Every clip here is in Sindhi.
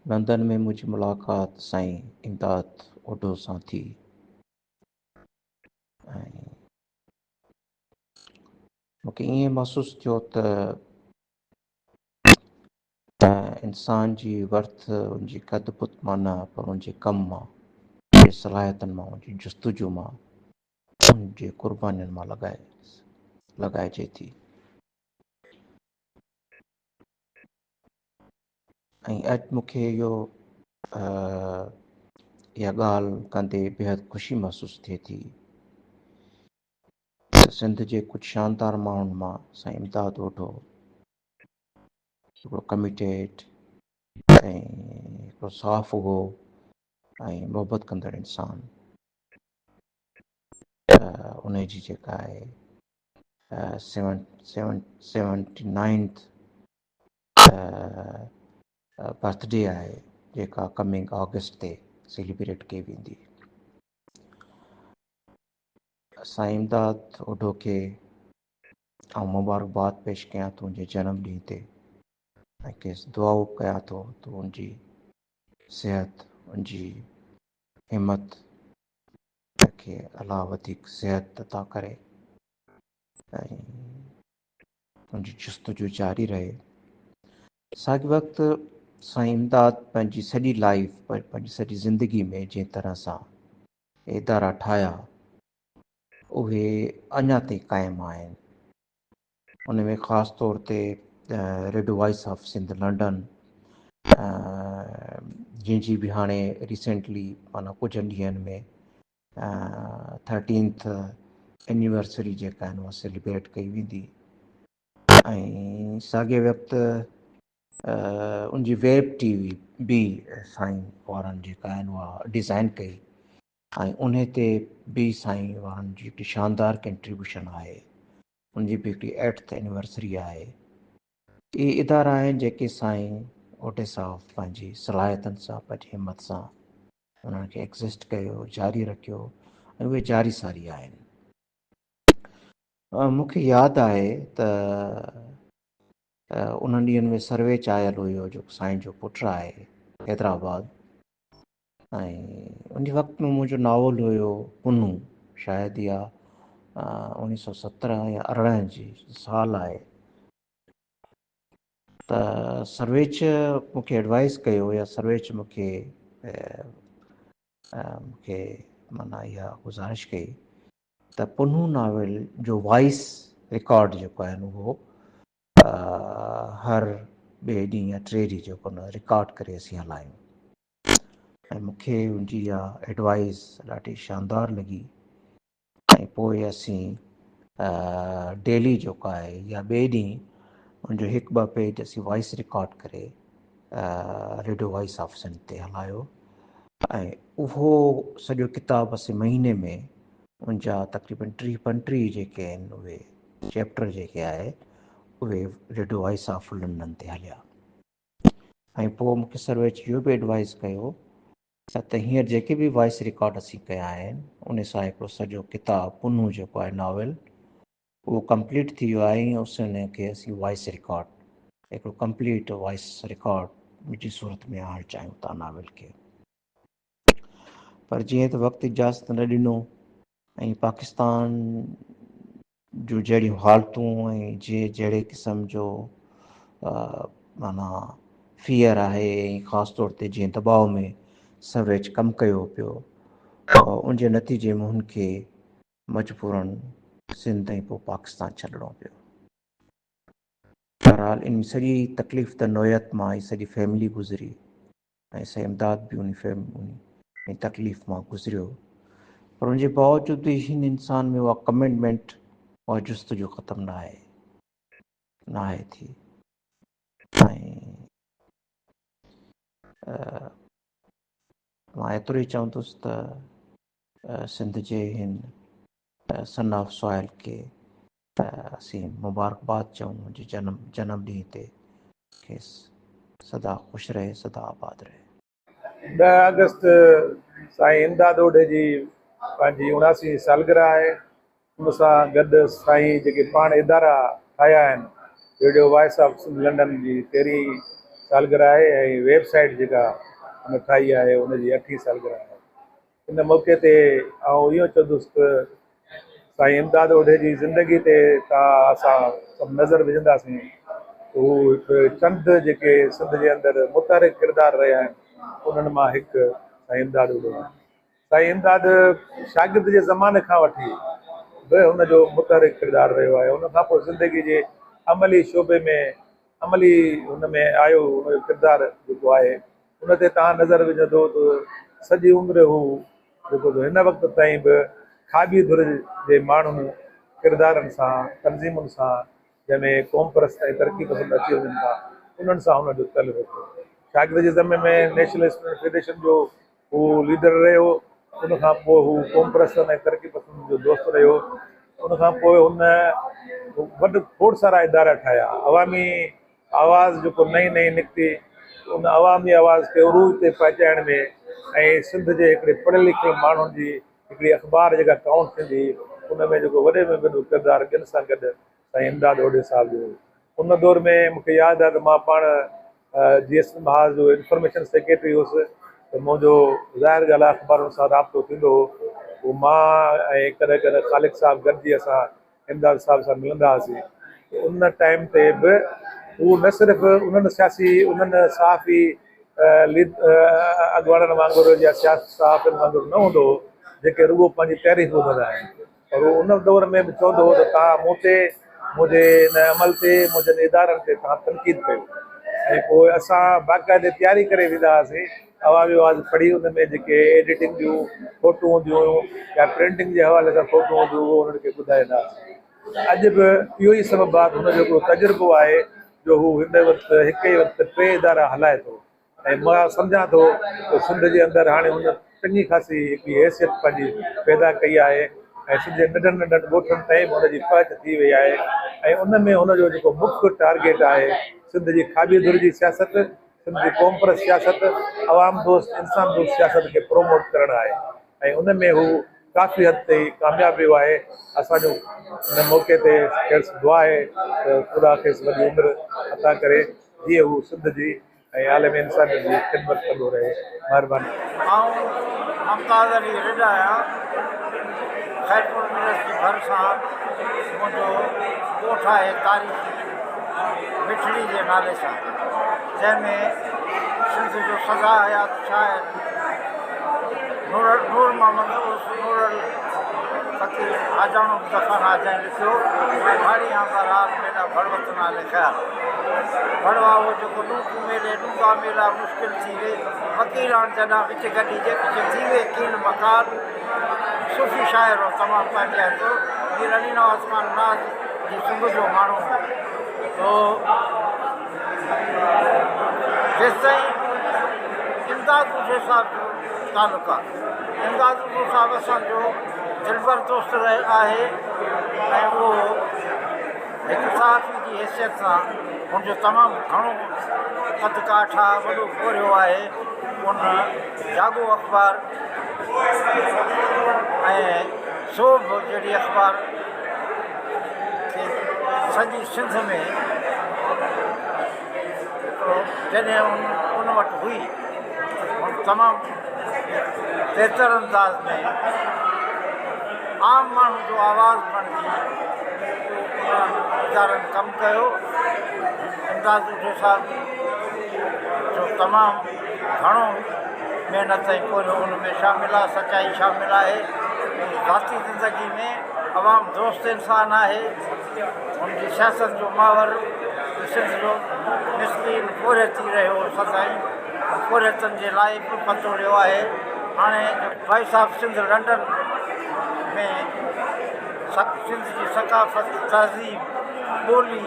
لنڊن ۾ منهنجي ملاقات سائين امداد اوڍو سان ٿي ۽ مون کي ائين محسوس ٿيو ته انسان جي ورٿ ان جي قد بت مان نه پر ان جي ڪم مان، ان جي صلاحيتن مان، ان جي جستجو مان، ان جي قربانين مان لڳائجي ٿي. ۽ اڄ مون کي اها ڳالهه ڪندي بيحد خوشي محسوس ٿئي ٿي ته سنڌ جي ڪجهه شاندار ماڻهن مان سائين امداد اوڍو هڪڙو ڪميٽيڊ ۽ هڪڙو صاف گو ۽ محبت ڪندڙ انسان، ان جي جيڪا آهي 79th birth D آهي جيڪا ڪمنگ آگسٽ تي سيليبريٽ ڪئي ويندي. سائين امداد اوڍو کي آئون مبارڪباد پيش ڪيان ٿو ان جي جنم ڏينهن تي ۽ کيس دعائون ڪيان ٿو ته ان جي صحت، ان جي همت کي الله وڌيڪ صحت عطا ڪري ۽ ان جي جستجو جاري رهي. ساڳي وقت سائين امداد پنهنجي سڄي لائيف، پنهنجي سڄي زندگي ۾ جنهن طرح سان ادارا ٺاهيا اهي اڃا تائين قائم آهن. ان ۾ خاص طور تي radio voice of Sindh London, جنهن جي به هاڻي ريسينٽلي معنيٰ ڪجهه ڏينهن ۾ 13th anniversary جيڪا آهن اها سيليبريٽ ڪئي ويندي ۽ ساڳئي وقت ان جي ويب ٽي وي به سائين وارن جيڪا آهن اها ڊزائن ڪئي ۽ ان تي به سائين وارن جي هڪڙي شاندار ڪنٽريبيوشن آهي، ان جي به هڪڙي 8th anniversary آهي. اهي ادارا آهن جيڪي سائين اوڍي صاحب پنهنجي صلاحيتن سان، پنهنجي همت سان انهن کي ايگزسٽ ڪيو، جاري رکيو ۽ اهي جاري ساري آهن. مون کي ياد آهي ته انهن ڏينهن ۾ سرويچ آيل هيو جو سائين جو پٽ آهي حيدرآباد، ۽ ان وقت ۾ منهنجو ناول هيو پنهون، شايد اها اڻويهه سؤ سترهن يا ارڙهن جي سال آهي، ته سرويچ مون کي ايڊوائز ڪيو يا سرويچ مون کي معنيٰ اها گذارش ڪئي ته پنهون ناول جو وائس رڪارڊ جيڪو آهي اهو هر ٻئي ڏينهن يا ٽي ڏينهن جيڪو نه رڪارڊ ڪري اسين هلايون، ۽ مون کي ان جي اها ايڊوائز ڏاڍي شاندار لڳي ۽ پوء اسين ڊيلي جيڪو آهي يا ٻئي ڏينهن ان جو هڪ ٻه پيج اسين وائس رڪارڊ ڪري ريڊيو وائس آف سنڌ تي هلايو ۽ اهو سڄو ڪتاب اسين مهيني ۾ ان جا تقريبن ٽيهه پنٽيهه جيڪي آهن اهي چيپٽر جيڪي آهي اهي ريڊيو وائس آف لنڊن تي هليا. ۽ پوء مون کي سرويچ اهو به ايڊوائز ڪيو ته هينئر جيڪي به وائس رڪارڊ اسين ڪيا آهن ان سان هڪڙو سڄو ڪتاب پنهون جيڪو آهي ناول اهو ڪمپليٽ ٿي ويو آهي ۽ ان کي اسين وائس رڪارڊ هڪڙو ڪمپليٽ وائس رڪارڊ جي صورت ۾ آڻڻ چاهيون ٿا ناول کي. پر جيئن ته وقت اجازت نه ڏنو ۽ پاڪستان جون جهڙيون حالتون ۽ جهڙي قسم جو معنيٰ فيئر آهي ۽ خاص طور تي جنهن دٻاء ۾ سرويچ ڪم ڪيو پيو ان جي نتيجي ۾ هن کي مجبوراً سنڌ ۽ پوء پاڪستان ڇڏڻو پيو. بهرحال ان سڄي تڪليف ته نوعيت مان هي سڄي فيملي گذري ۽ سائين امداد به ان تڪليف مان گذريو، پر ان جي باوجود به هن انسان ۾ اها ڪمٽمينٽ، اها جستجو ختم نه آهي ٿي. ۽ مان ايترو ئي چوندس ته سنڌ جي هن سن آف سوائل کي اسين مبارڪباد چئون ان جي جنم ڏينهن تي، کيس سدا خوش رهي، سدا آباد رهي. 10 آگسٽ سائين امداد اوڍي جي پنهنجي 79 سالگرهه آهي. ان سان گڏ سائين جيڪي پاڻ ادارا ٺاهيا آهن، radio voice of Sindh London جي تيرهين سالگرهه آهي ۽ ويب سائيٽ جيڪا هن ٺاهي آهي ان جي اٺين سالگرهه آهي. ان موقعي تي آئون اهو چوندس ته سائين امداد اوڍي جي زندگي تي تا اسان سڀ نظر وجهنداسين ته هو هڪ چند جيڪي سنڌ جي اندر متحرڪ ڪردار رهيا آهن انهن مان هڪ سائين امداد اوڍو آهي. سائين امداد شاگرد جي زماني کان وٺي به هن جو متحرڪ ڪردار رهيو آهي. ان کان پوء زندگي جي عملي شعبي ۾ عملي هن ۾ آيو هن جو ڪردار جيڪو آهي ان تي توهان نظر وجهندو ته سڄي عمر هو جيڪو هن وقت تائين به کاٻي ڌر جي ماڻهن ڪردارن سان تنظيمن سان جنهن ۾ قومپرست ۽ ترقي پسند اچي وڃن ٿا انهن سان هن جو تعلق هو. شاگرد جي زمي ۾ نيشنل اسٽوڊنٽ فيڊريشن جو هو ليڊر رهيو، ان کان پوء هو قومپرستن ۽ ترقي پسندن جو دوست رهيو، ان کان پوء هن وڏ کوڙ سارا ادارا ٺاهيا، عوامي آواز جيڪو نئين نئين نڪتي ان عوامي آواز کي عروج تي پهچائڻ ۾ ۽ سنڌ جي هڪڙي پڙهيل لکيل ماڻهن جي هڪڙي اخبار جيڪا ڪائونٽ ٿيندي هئي ان ۾ جيڪو وڏي ۾ وڏو ڪردار ٻين سان گڏ سائين امداد اوڍي صاحب جو هو. ان دور ۾ مون کي ياد آهي ته مان پاڻ جي ايس ايم محاذ جو انفارميشن سيڪريٽري هوس ته منهنجو ظاهر ڳالهه آهي اخبارن سان رابطو ٿيندو هو. پوء مان ۽ ڪڏهن ڪڏهن خالق صاحب گڏجي اسان امداد صاحب سان ملندا هئاسين ته ان ٽائيم تي به هو نه صرف انهن سياسي انهن صحافي اڳواڻن وانگر يا سياسي صحافين وانگر نه هوندو هو جيڪي رڳو پنهنجي تعريف ٻڌندا آهن. پر هو ان دور ۾ به چوندو هو ته توهان مون تي، منهنجي ان عمل تي، منهنجن ادارن تي توهان تنقيد ڪيو ۽ پوء اسان باقاعدي تياري ڪري ويندا هئاسين، عوامي آواز پڙهي ان ۾ جيڪي ايڊيٽنگ جون کوٽون هونديون هيون يا پرنٽنگ جي حوالي سان کوٽون هونديون هيون اهو انهن کي ٻڌائيندا هئاسين. اڄ به اهو ئي سبب آهي ته هن جو هڪڙو تجربو آهي جو هو هن وقت هڪ ئي وقت ٽي ادارا هلائي ٿو. ۽ مان سمجهان ٿو ته سنڌ جي اندر هاڻي هن چڱي خاصي هڪڙي حيثيت پنهنجي پيدا ڪئي آهي ۽ سنڌ جي ننڍن ننڍن ڳوٺن تائين به هن جي پهچ ٿي وئي آهي ۽ ان ۾ هن جو جيڪو مک ٽارگيٽ آهي سنڌ جي کاٻي ڌر جي سياست، سنڌ جي قومپرست سياست، عوام دوست انسان دوست سياست کي پروموٽ ڪرڻ آهي ۽ ان ۾ هو ڪافي حد تائين ڪامياب ويو آهي. اسان جو ان موقعي تي کيس دعا آهي ته خدا کيس وڏي عمر عطا ڪري جيئن هو سنڌ جي ۽ عالم انسانيت جي خدمت ڪندو رهي. مھرباني. آئون ممتاز علي رڍ آهيان. خيرپور ميرس جي ڀرسان منهنجو ڳوٺ آهي تاريخي مٺڙي جي نالي سان جنهن ۾ سنڌ جو سدا حيات شاعر نور محمد عرف نورل فقير حاجاڻو به دفن آهي جنهن لکيو ۽ ڀاڙي هان بهرحال ميڏا ڀڙ وطن آلي خيال. ڀڙوا هو جيڪو ڏونڪو ميلي ڏونگا ميلا مشڪل ٿي وي فقيراڻ جڏان وچ گڏيجي پڇ ٿي وي قيل مقال صوفي شاعر هو تمام پنهنجي هٿ مير علي نواز خان ناز جي سنگ جو ماڻهو هو جيستائين امداد اوٺي صاحب جو تعلق آهي امداد اوٺو صاحب اسان جو دلبر دوست آهي ۽ اهو هڪ صحافي جي حيثيت سان هن جو تمام گهڻو قد ڪاٺ آ، وڏو پورهيو آهي. ان جاڳو اخبار ۽ سوڀ جهڙي اخبار کي سڄي سنڌ ۾ هڪڙو جڏهن ان وٽ هئي هن تمام بهتر انداز ۾ عام ماڻهو جو آواز بڻجي انهن ادارن ڪم ڪيو. امداد اوٺي صاحب جو تمام گهڻو محنت ۽ پورهيو ان ۾ شامل آهي، سچائي شامل آهي. ذاتي زندگي ۾ عوام دوست انسان آهي. هن جي سياست جو محور سنڌ جو مسڪين پورهيت ئي رهيو سدائين پورهيتن جي لاء به پتوڙيو آهي. هاڻي voice of Sindh London ۾ Sindh جي ثقافت، تهذيب، ٻولي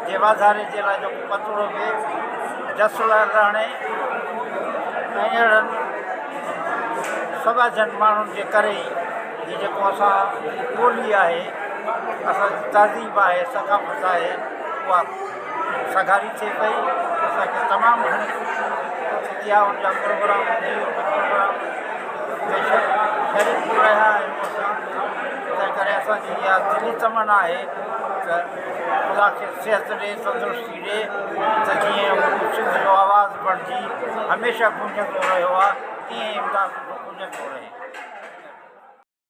جي واڌاري جي لاء جيڪو پتوڙو پئي جس لهڻي ۽ اهڙن سٻاجهن ماڻهن جي ڪري ئي هي جيڪو اسان جي ٻولي آهي، اسان جي تهذيب آهي، ثقافت آهي اها سگهاري ٿئي پئي. اسان کي تمام گهڻي خوشي ٿيندي آهي ان جا پروگرام ٻڌي ان پروگرام ۾ شريڪ به رهيا آهيون اسان. تنهن ڪري اسان جي اها دلي تمنا آهي ته ته خدا کيس صحت ڏي، تندرستي ڏي ته جيئن هو سنڌ جو آواز بڻجي هميشه گونجندو رهيو آهي تيئن امداد اوڍو گونجندو رهي.